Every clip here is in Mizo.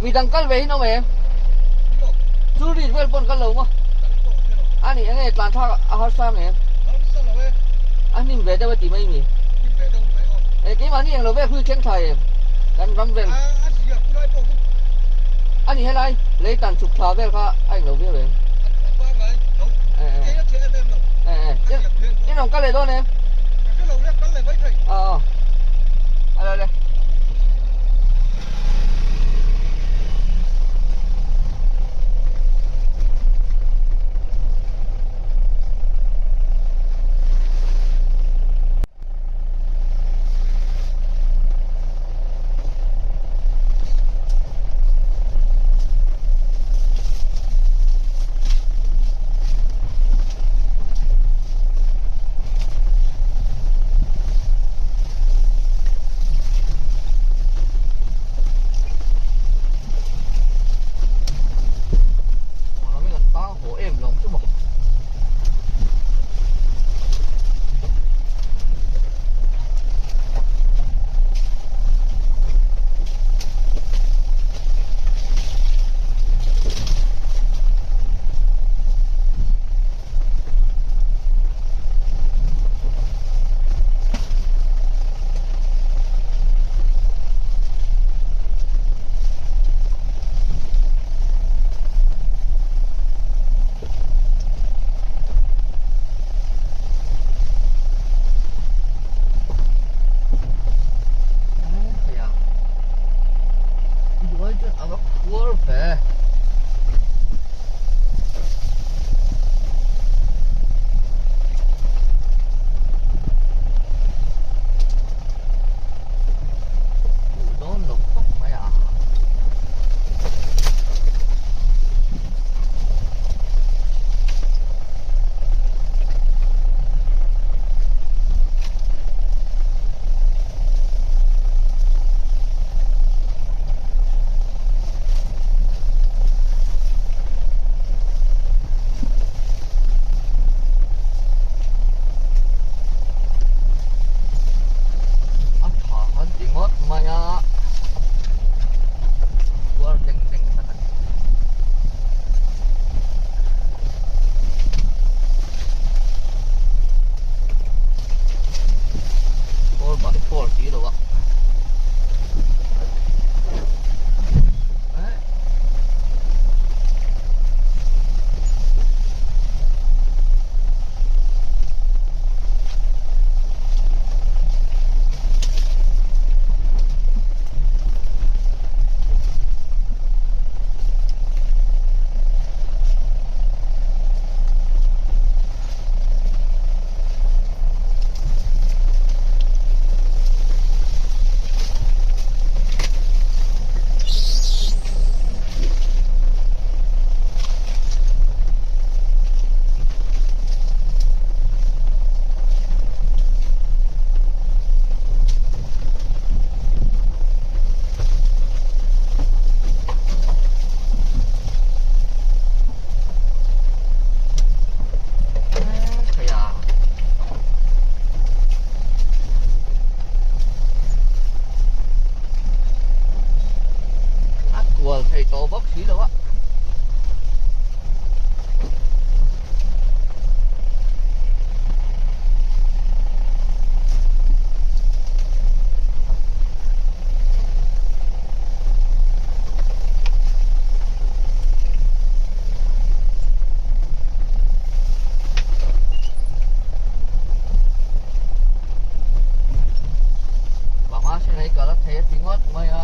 Midang kal ve hi an awm em? Chu rit vel pawn kal lo maw? A nih enge tlan thlak a harsa ang em? A hnim ve deuh a ti mai mi? E keimahni englo vel hui thleng thla em? Kan ram vel. A nih helai lei tan chhuk thla vel kha a englo viau em? E e. E e. In rawn kal leh dawn em? Aw aw. A le. A tha han ti ngawt mai a, uar deng deng tak a ni. 4x4 si lo a. A kual thei tawh bawk si lo a. Banga sen hei kal a thei a ti ngawt mai a.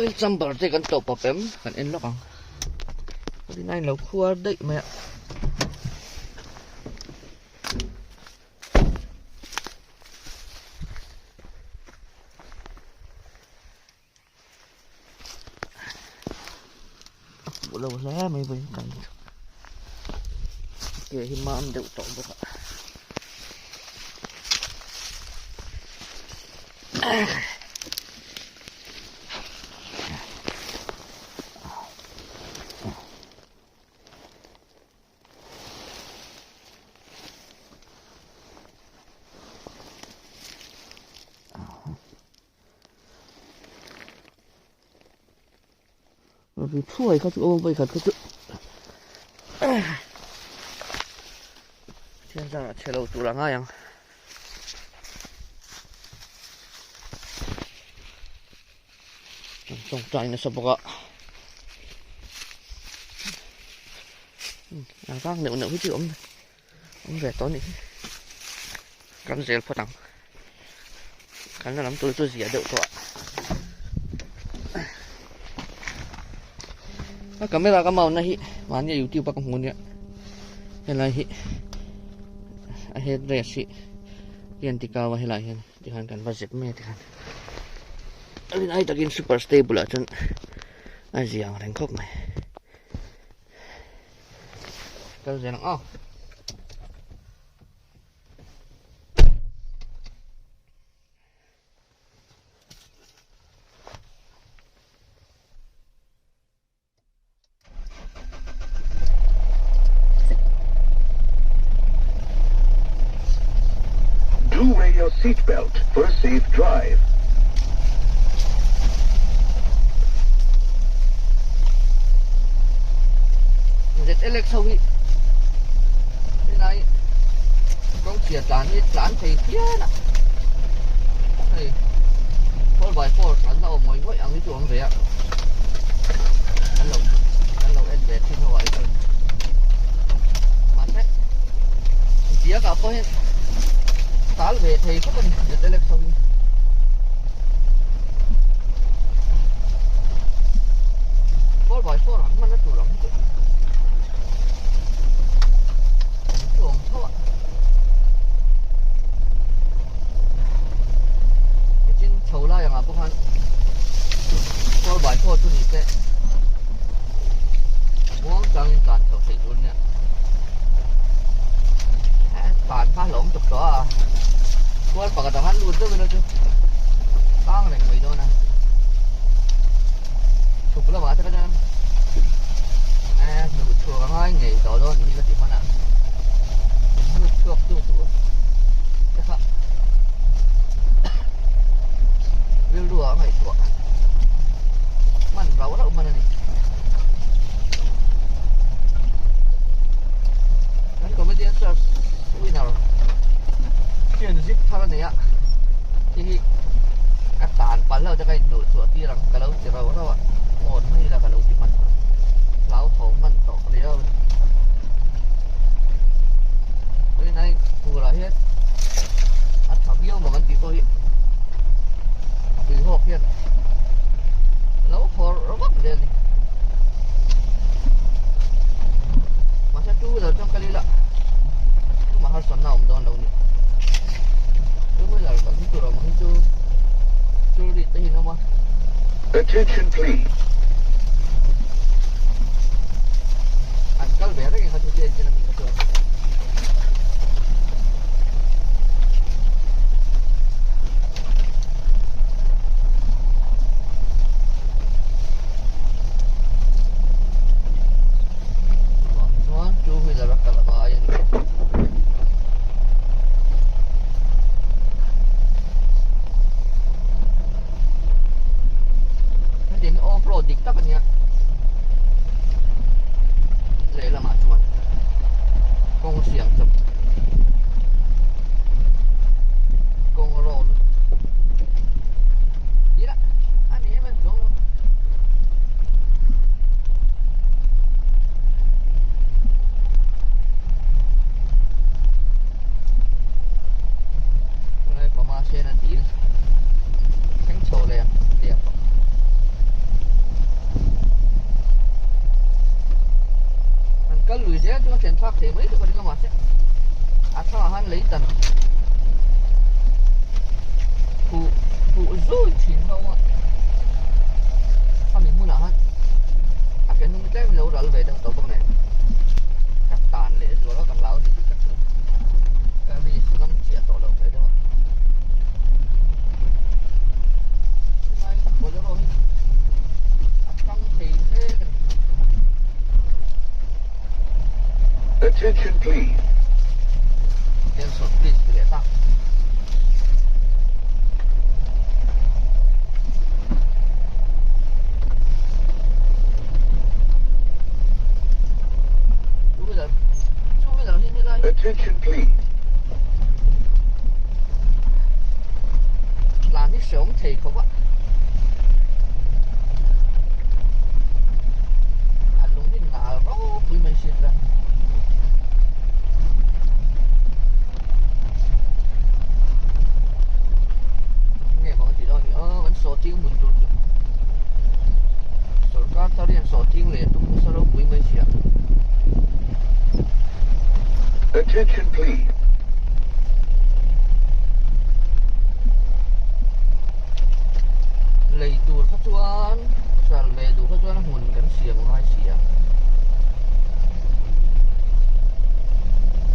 Oil chamber te kan tawp pawp em kan en lawk ang. Rinai lo khuar daih mai a. A fuh lo hle mai vawiin kan chu. Ke hi mam deuh tawh bawk a. Ri thuai kha chu awm vawi khat kha chu thian zarah chhe lo tur a ngai ang. Kan tawngtai nasa bawk a a vang neuh neuh hi chu awm awm ve tawh a nih hi kan zel phawt ang kan la lam tur chu zia deuh tawh a a camera ka mount na hi mahni a youtube a ka hmu nia helai hi a head rest hi hian tikau a helai hian tikhan kan va zep mai a tikhan rin ai takin super stable ah chuan a zia ang reng khawp mai kal zel ang aw Do wear your seat belt for a safe drive. ZLX ho hi helai kawng chhia tlan hi tlan thei phian a hei 4x4 tlan na awm ngawih ngawih ang hi chu awm ve a kan lo kan lo en ve thin ho ah hi chuan mahse biak ah pawh hian tal ve thei khawp a ni ZLX ho hi 4x4 han hman na tur ang hi chu ang chu awm tho a nichin chho lai angah pawh khan 4x4 chu ni se muang changin tlan chho theih tur nia tlan kha hlawm tuk tawh a kual pakhat ah khan lut deuh ila chu tang reng mai dawn a chhuk lamah te kha chuan hnuh chhuak a ngai ngei tawh dawn niin ka ti hman a hnuh chhuak tu tur te kha rilru ah a ngaihtuah hman rauh rauh hman a ni kan comedian search winner hian zip thar a nei a hei hi ka tan palh lo te ka inhnuh chhuah tir ang ka lo ti rauh rauh a awn mai ila ka lo ti hman hlauthawng hman tawh riau a ni tunah hian fur ah hian a tha viau mawng an tih pawh hi tuihawk hian a lo hawr vak zel a ni mahse two wheeler chuan kal ila tumah harsatna a awm dawn lo a ni two wheeler kan hi tur awm ang hi chu two rit te hi an awm a. Attention please. An kal ve reng kha chu te engtin a mi kha chuan. Chuan two wheeler a kal a ngai a ni. Hetiang hi off road dik tak a nia. Lehlamah chuan. thlak thei mai chu ka ring a mahse a thlangah khan lei tan huh huh zui thin ho a khami hmunah khan a ke hnung tlem lo ral ve deuh tawh bawk nen ka tan leh zual a ka hlau ni ka chu ka risk ngam chiah tawh lo ve deuh a chulai bolero hi a tang thei hle ka ni. Attention please. Attention please ti leh ta. Two wheeler, two wheeler hi nilai. Attention please. Tlan hi hreawm thei khawp a. A lung hi nal ropui mai si chuan. Nge maw tih dawn ni aw kan sawhching hmun tur chu sorkar thar hian sawhching leh tum nasa ropui mai si a. Attention please. Lei tur kha chuan hral ve duh kha chuan a hmun kan siam a ngai si a.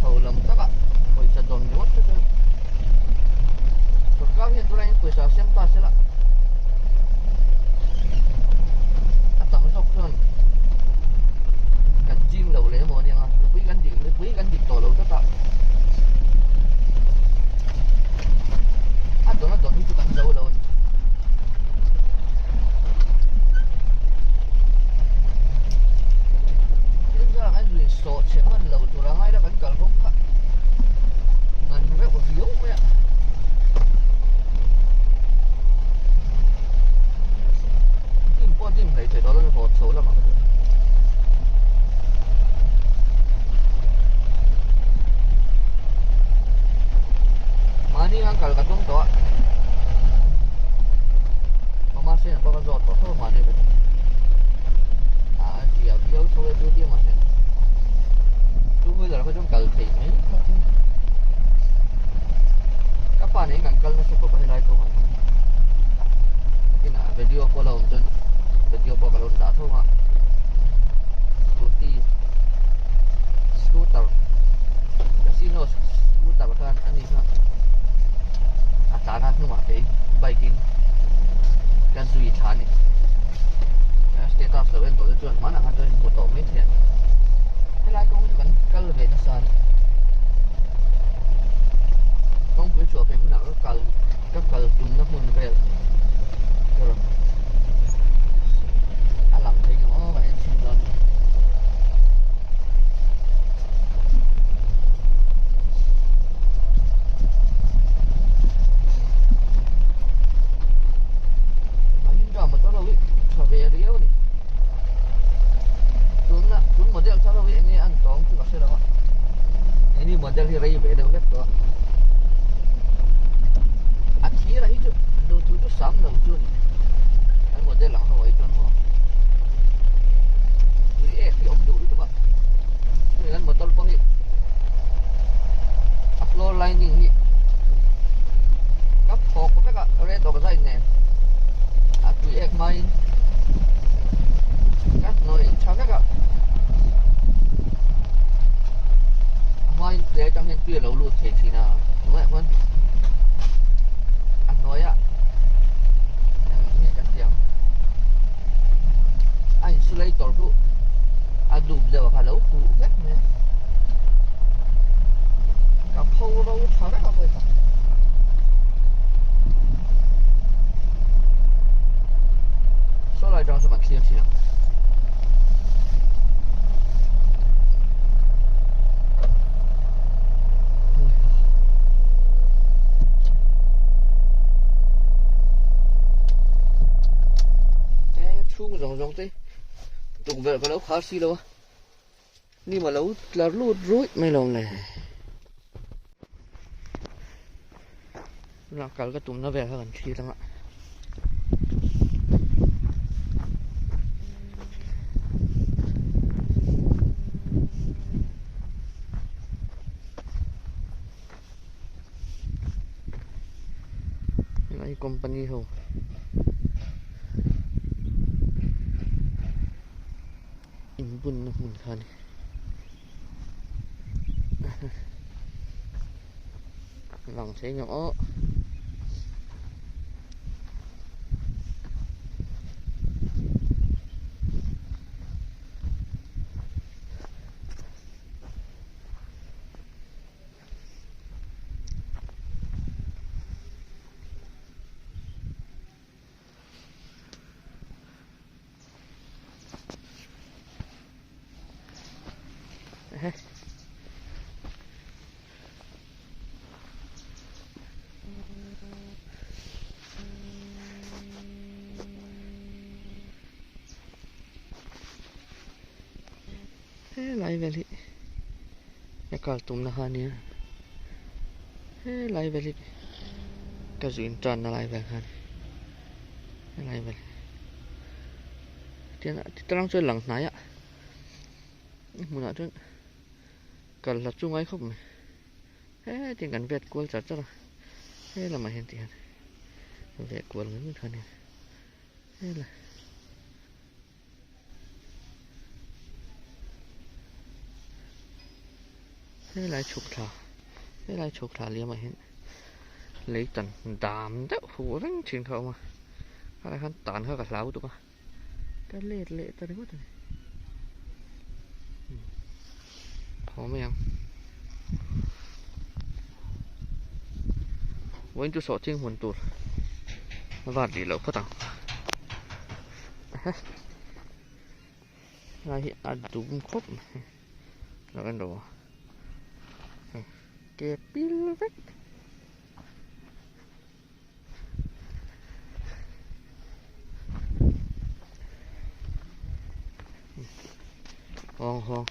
Tho lam takah pawisa dawn ringawt kha chuan sorkar hian tunah hian pawisa a siam ta sela a tam zawk chuan kan ching lo leh emaw aniang a mipui kan dik mipui kan dik tawh lo tlat a a dawn a dawn hi chu kan zo lo a ni. Thil zar kan zui sawh chhe hman lo tur a ngai la kan kal rawng kha ngan reuh riau mai a. Dim pawh dim hlei thei tawh lo haw chho lamah ka chuan. Mahni khan kal ka tum tawh a. Mama sen pawh ka zawt tawh tho mahni ka tum. A zia viau tho e chu tia mahse. Two wheeler kha chuan kal thei mai kha chu. Ka pa nen kan kal nasa khawp a helai kawngah hian. Nakinah video pawh la awm chuan video pawh ka lo dah tho a. Scooty scooter casino scooter khan a ni kha a tlan a hnungah te bike in ka zui thla a ni. Status lo en tawh te chuan hmanah khan chuan in hmu tawh mai thei a. Helai kawng hi chu kan kal ve nasa a ni. Kawngpui chhuah phei hunah ka kal ka kal tumna hmun vel ka rawn a lang thei ngam aw kan en chhin dawn a ni. Mahindra motor ho hi tha ve riau a ni. Tuna tun model thar ho hi enge an tawng chu ka hre lo a. Heni model hi rei ve deuh hlek tawh a. A thir a hi chu duhthu chu sam lo chu a ni. An model ang ho ah hi chuan maw tui ek hi awm duh lutuk a. Hei kan motor pawh hi a floor lining hi ka phawk vek a red oxide nen a tui ek hmain ka hnawih tha vek a a hmain tui atang hian tui a lo lut thei thin a tunah hian a hnuaiah eng nge kan tih ang a insulator chu a dup deuh a kha lo huh vek mai a ka pho ro tha vek a vawikhat. Saw lai atang saw kan thlir thin ang. Chhung zawng zawng te tukverh ka lo khar si lo a ni ma lo tlar lut ruih mai lo le tunah kal ka tumna vel kha kan thlir ang a. Vai company ho inbunna hmun kha a ni. Lang thei ngam aw. Helai vel hi ka kal tumna kha ania helai vel hi ka zu in tanna lai vel kha ani helai vel tiang tlang chuan lang hnai a hmunah chuan kal hlat chu ngai khawp mai hetiang kan vet kual char char a he lamah hian tihian veh kual mai mai kha ania helai. Helai chhuk thla helai chhuk thla liamah hian lei tan dam deuh huh reng thin kha a awm a khalai khan tan kha ka hlau tuk a ka let leh ta ringawt a ni haw mai ang vawiin chu sawhching hmun tur a vat rih loh phawt ang. Helai hi a dum khawp mai lo en rawh u ke pil vek hawng hawng.